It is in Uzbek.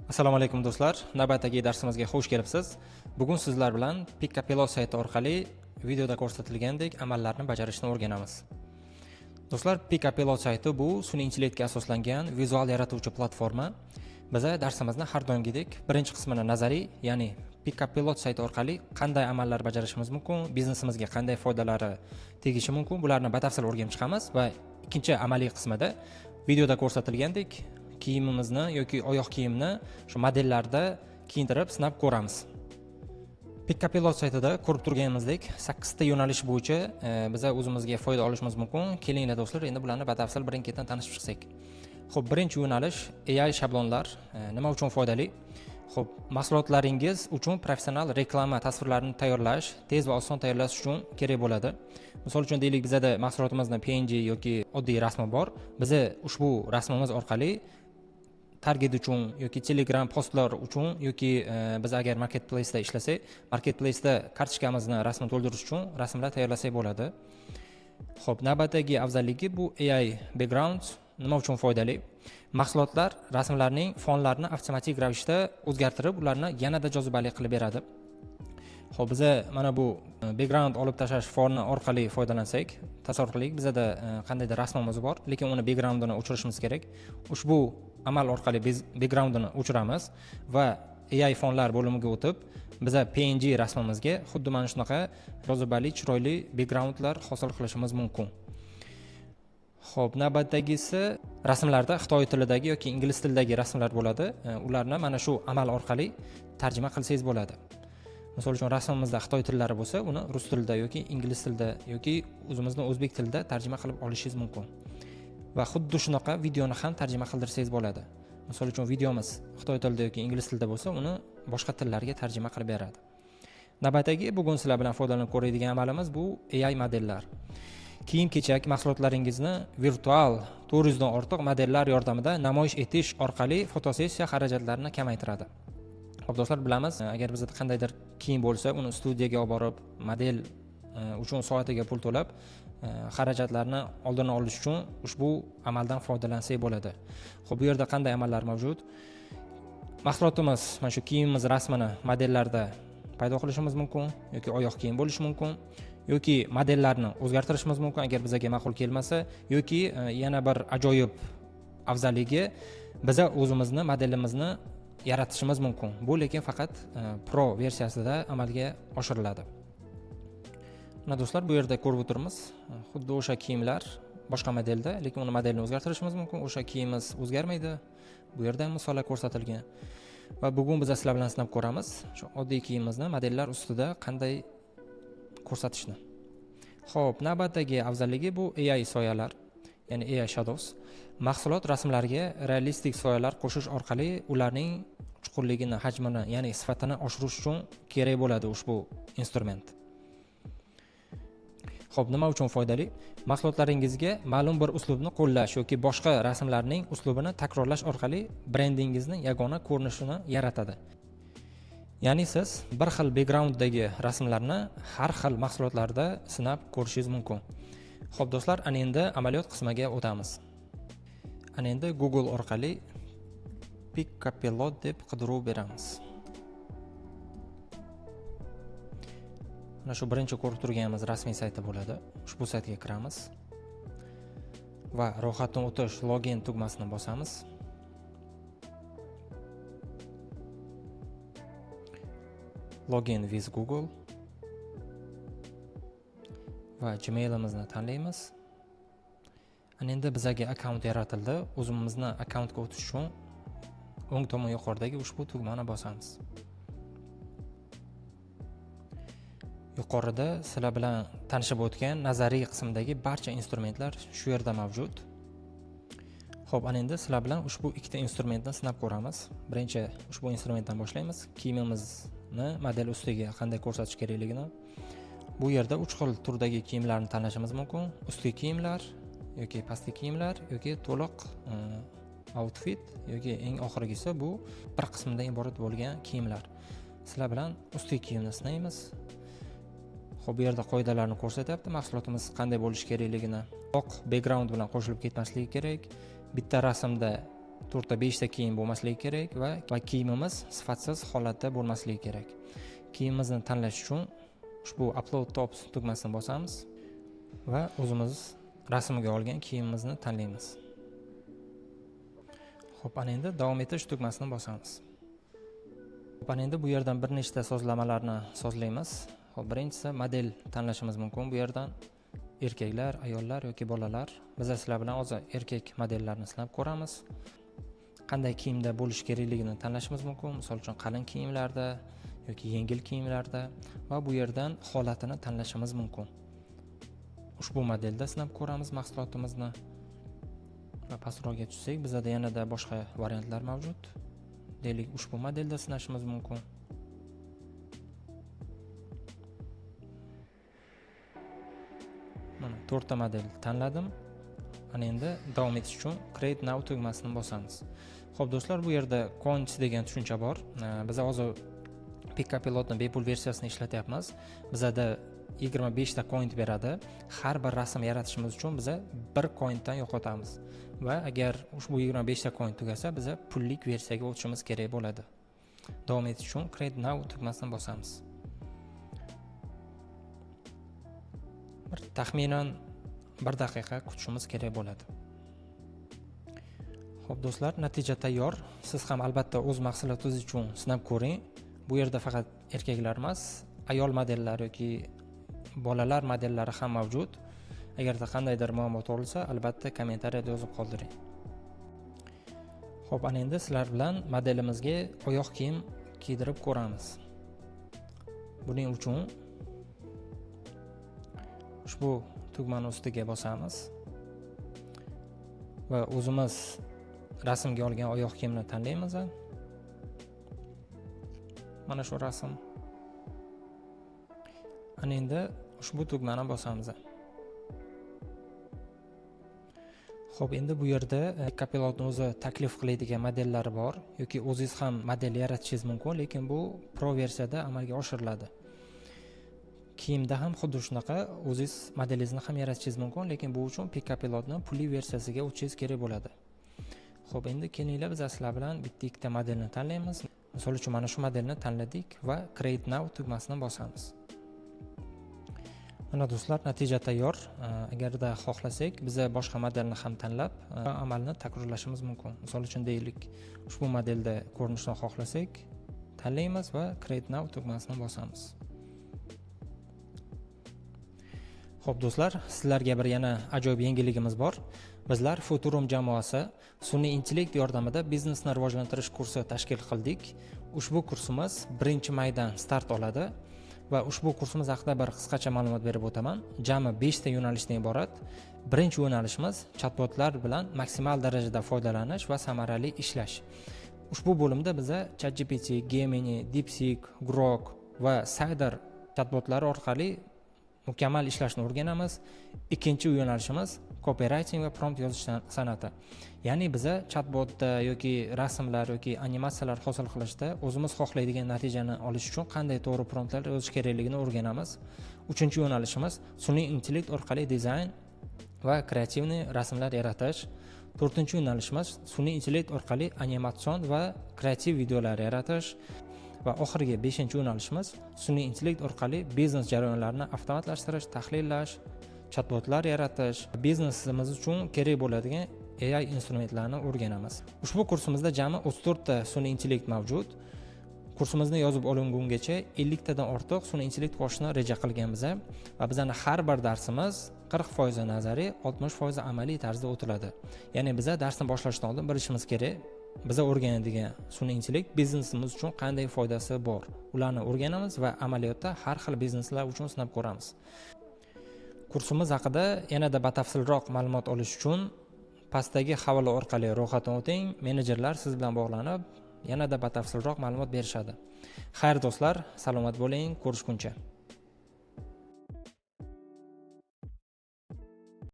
Assalomu alaykum, do'stlar. Navbatdagi darsimizga xush kelibsiz. Bugun sizlar bilan Piccapillo sayti orqali videoda ko'rsatilgandek amallarni bajarishni o'rganamiz. Do'stlar, Piccapillo sayti bu sun'iy intellektga asoslangan vizual yaratuvchi platforma. Biza darsimizni har doimgidek birinchi qismini nazariy, ya'ni Piccapilot sayti orqali qanday amallar bajarishimiz mumkin, biznesimizga qanday foydalari tegishi mumkin, bularni batafsil o'rganib chiqamiz va ikkinchi amaliy qismida videoda ko'rsatilgandek kiyimimizni yoki oyoq kiyimni shu modellarda kiyintirib sinab ko'ramiz. Piccapilot saytida ko'rib turganimizdek 8 ta yo'nalish bo'yicha biza o'zimizga foyda olishimiz mumkin. Kelinglar, do'stlar, endi bularni batafsil birin-ketin tanishib chiqsak. Xo'p, birinchi yo'nalish AI shablonlar. Nima uchun foydali? Xo'p, mahsulotlaringiz uchun professional reklama tasvirlarini tayyorlash, tez va oson tayyorlash uchun kerak bo'ladi. Misol uchun, deylik, bizada mahsulotimizni PNG yoki oddiy rasmi bor. Biza ushbu rasmimiz orqali target uchun yoki Telegram postlar uchun yoki biz agar marketplace'da ishlasak, marketplace'da kartochkamizni rasmini to'ldirish uchun rasmlar tayyorlasak bo'ladi. Xo'p, navbatdagi afzalligi bu AI background. Nima uchun foydali? Mahsulotlar rasmlarning fonlarini avtomatik ravishda o'zgartirib, ularni yanada jozibali qilib beradi. Xo'p, biza mana bu background olib tashlash foni orqali foydalansak, tasavvur qilaylik, bizada qandaydir rasmimiz bor, lekin uni backgroundini o'chirishimiz kerak. Ushbu amal orqali biz backgroundini o'chiramiz va AI fonlar bo'limiga o'tib, biza PNG rasmimizga xuddi mana shunaqa jozibali, chiroyli backgroundlar hosil qilishimiz mumkin. Xo'p, navbatdagisi rasmlarda xitoy tilidagi yoki ingliz tilidagi rasmlar bo'ladi. Ularni mana shu amal orqali tarjima qilsangiz bo'ladi. Misol uchun, rasmimizda xitoy tillari bo'lsa, uni rus tilida yoki ingliz tilida yoki o'zimizni o'zbek tilida tarjima qilib olishingiz mumkin. Va xuddi shunaqa videoni ham tarjima qildirsangiz bo'ladi. Misol uchun, videomiz xitoy tilida yoki ingliz tilida bo'lsa, uni boshqa tillarga tarjima qilib beradi. Navbatdagi bugun sizlar bilan foydalanib ko'radigan amalimiz bu AI modellar. Kiyim kechak mahsulotlaringizni virtual 400 dan ortiq modellar yordamida namoyish etish orqali fotosessiya xarajatlarini kamaytiradi. Xo'p, do'stlar, bilamiz, agar bizda qandaydir kiyim bo'lsa, uni studiyaga olib borib, model uchun soatiga pul to'lab, xarajatlarni oldini olish uchun ushbu amaldan foydalansak bo'ladi. Xo'p, bu yerda qanday amallar mavjud? Mahsulotimiz, mana shu kiyimimiz rasmini modellarda paydo qilishimiz mumkin yoki oyoq kiyim bo'lishi mumkin yoki modellarni o'zgartirishimiz mumkin, agar bizga ma'qul kelmasa, yoki yana bir ajoyib afzalligi, biza o'zimizni modelimizni yaratishimiz mumkin. Bu lekin faqat Pro versiyasida amalga oshiriladi. Mana, do'stlar, bu yerda ko'rib o'tiribmiz, xuddi o'sha kiyimlar boshqa modelda, lekin uni modelini o'zgartirishimiz mumkin, o'sha kiyimimiz o'zgarmaydi. Bu yerda ham misollar ko'rsatilgan. Va bugun biz sizlar bilan sinab ko'ramiz shu oddiy kiyimimizni modellar ustida qanday ko'rsatishni. Xo'p, navbatdagi afzalligi bu AI soyalar, ya'ni AI shadows. Mahsulot rasmlariga realistik soyalar qo'shish orqali ularning chuqurligini, hajmini, ya'ni sifatini oshirish uchun kerak bo'ladi ushbu instrument. Xo'p, nima uchun foydali? Mahsulotlaringizga ma'lum bir uslubni qo'llash yoki boshqa rasmlarning uslubini takrorlash orqali brendingizni yagona ko'rinishini yaratadi. Ya'ni siz bir xil backgrounddagi rasmlarni har xil mahsulotlarda sinab ko'rishingiz mumkin. Xo'p, do'stlar, ana endi amaliyot qismiga o'tamiz. Ana endi Google orqali Piccapilot deb qidiruv beramiz. Mana shu birinchi ko'rib turganimiz rasmiy sayti bo'ladi. Ushbu saytga kiramiz va ro'yxatdan o'tish, login tugmasini bosamiz. Login with Google va Gmailimizni tanlaymiz. Ana endi bizaga akkaunt yaratildi. O'zimizni akkauntga o'tish uchun o'ng tomon yuqoridagi ushbu tugmani bosamiz. Yuqorida sizlar bilan tanishib o'tgan nazariy qismdagi barcha instrumentlar shu yerda mavjud. Xo'p, ana endi sizlar bilan ushbu ikkita instrumentni sinab ko'ramiz. Birinchi ushbu instrumentdan boshlaymiz. Kiyimimizni model ustiga qanday ko'rsatish kerakligini. Bu yerda 3 xil turdagi kiyimlarni tanlashimiz mumkin. Ustki kiyimlar yoki pastki kiyimlar yoki to'liq outfit yoki eng oxirgisi bu bir qismdan iborat bo'lgan kiyimlar. Sizlar bilan ustki kiyimni sinaymiz. Xo'p, bu yerda qoidalarni ko'rsatyapti, mahsulotimiz qanday bo'lishi kerakligini. Oq background bilan qo'shilib ketmasligi kerak. Bitta rasmda 4 ta 5 ta kiyim bo'lmasligi kerak va kiyimimiz sifatsiz holatda bo'lmasligi kerak. Kiyimimizni tanlash uchun ushbu Upload Tops tugmasini bosamiz va o'zimiz rasmga olgan kiyimimizni tanlaymiz. Xo'p, ana endi davom etish tugmasini bosamiz. Xo'p, ana endi bu yerdan bir nechta sozlamalarni sozlaymiz. Xo'p, birinchisi model tanlashimiz mumkin bu yerdan. Erkaklar, ayollar yoki bolalar. Biz sizlar bilan hozir erkak modellarni sinab ko'ramiz. Qanday kiyimda bo'lish kerakligini tanlashimiz mumkin. Misol uchun qalin kiyimlarda yoki yengil kiyimlarda va bu yerdan holatini tanlashimiz mumkin. Ushbu modelda sinab ko'ramiz mahsulotimizni. Va pastroqga tushsak, bizada yanada boshqa variantlar mavjud. Deylik, ushbu modelda sinashimiz mumkin. Mana 4 ta model tanladim. Ana endi davom etish uchun Create Now tugmasini bosamiz. Xo'p, do'stlar, bu yerda coins degan tushuncha bor. Biz hozir Pikapilotni bepul versiyasini ishlatyapmiz. Bizada 25 ta coin beradi. Har bir rasm yaratishimiz uchun biza 1 coindan yo'qotamiz. Va agar ushbu 25 ta coin tugasa, biza pullik versiyaga o'tishimiz kerak bo'ladi. Davom etish uchun Create Now tugmasini bosamiz. Bir taxminan 1 daqiqa kutishimiz kerak bo'ladi. Xo'p, do'stlar, natija tayyor. Siz ham albatta o'z mahsulotingiz uchun sinab ko'ring. Bu yerda faqat erkaklar emas, ayol modellar yoki bolalar modellari ham mavjud. Agarda qandaydir muammo tug'ilsa, albatta kommentariyada yozib qoldiring. Xo'p, ana endi sizlar bilan modelimizga oyoq kiyim kiydirib ko'ramiz. Buning uchun ushbu tugmani ustiga bosamiz va o'zimiz rasmga olgan oyoq kiyimni tanlaymiz. Mana shu rasm. Ana endi ushbu tugmani bosamiz. Xo'p, endi bu yerda Copilotni o'zi taklif qiladigan modellari bor yoki o'zingiz ham model yaratishingiz mumkin, lekin bu Pro versiyada amalga oshiriladi. Kiyimda ham xuddi shunaqa o'zingiz modelingizni ham yaratishingiz mumkin, lekin bu uchun Pikapilotni pulli versiyasiga o'tishingiz kerak bo'ladi. Xo'p, endi kelinglar biz sizlar bilan bitta-ikkita modelni tanlaymiz. Misol uchun mana shu modelni tanladik va Create Now tugmasini bosamiz. Mana do'stlar, natija tayyor. Agarda xohlasak, biz boshqa modelni ham tanlab, amalni takrorlashimiz mumkin. Misol uchun deylik, ushbu modelda ko'rinishni xohlasak, tanlaymiz va Create Now tugmasini bosamiz. Xo'p do'stlar, sizlarga bir yana ajoyib yangiligimiz bor. Bizlar Futurum jamoasi sun'iy intellekt yordamida biznesni rivojlantirish kursi tashkil qildik. Ushbu kursimiz 1-maydan start oladi va ushbu kursimiz haqida bir qisqacha ma'lumot berib o'taman. Jami 5 ta yo'nalishdan iborat. Birinchi yo'nalishimiz chatbotlar bilan maksimal darajada foydalanish va samarali ishlash. Ushbu bo'limda biza ChatGPT, Gemini, DeepSeek, Grok va Cider chatbotlari orqali mukammal ishlashni o'rganamiz. Ikkinchi yo'nalishimiz copywriting va prompt yozish san'ati. Ya'ni biza chatbotda yoki rasmlar yoki animatsiyalar hosil qilishda o'zimiz xohlaydigan natijani olish uchun qanday to'g'ri promptlar yozish kerakligini o'rganamiz. Uchinchi yo'nalishimiz sun'iy intellekt orqali dizayn va kreativniy rasmlar yaratish. To'rtinchi yo'nalishimiz sun'iy intellekt orqali animatsion va kreativ videolar yaratish. Va oxirgi 5-yo'nalishimiz sun'iy intellekt orqali biznes jarayonlarini avtomatlashtirish, tahlillash, chatbotlar yaratish, biznesimiz uchun kerak bo'ladigan AI instrumentlarini o'rganamiz. Ushbu kursimizda jami 34 ta sun'iy intellekt mavjud. Kursimizni yozib olingungacha 50 tadan ortiq sun'iy intellekt qo'shishni reja qilganmiz va bizning har bir darsimiz 40% nazariy, 60% amaliy tarzda o'tiladi. Ya'ni biza darsni boshlashdan oldin bilishimiz kerak, biza o'rganadigan sun'iy intellekt biznesimiz uchun qanday foydasi bor. Ularni o'rganamiz va amaliyotda har xil bizneslar uchun sinab ko'ramiz. Kursimiz haqida yanada batafsilroq ma'lumot olish uchun pastdagi havola orqali ro'yxatdan o'ting. Menejerlar siz bilan bog'lanib, yanada batafsilroq ma'lumot berishadi. Xayr do'stlar, salomat bo'ling, ko'rishguncha.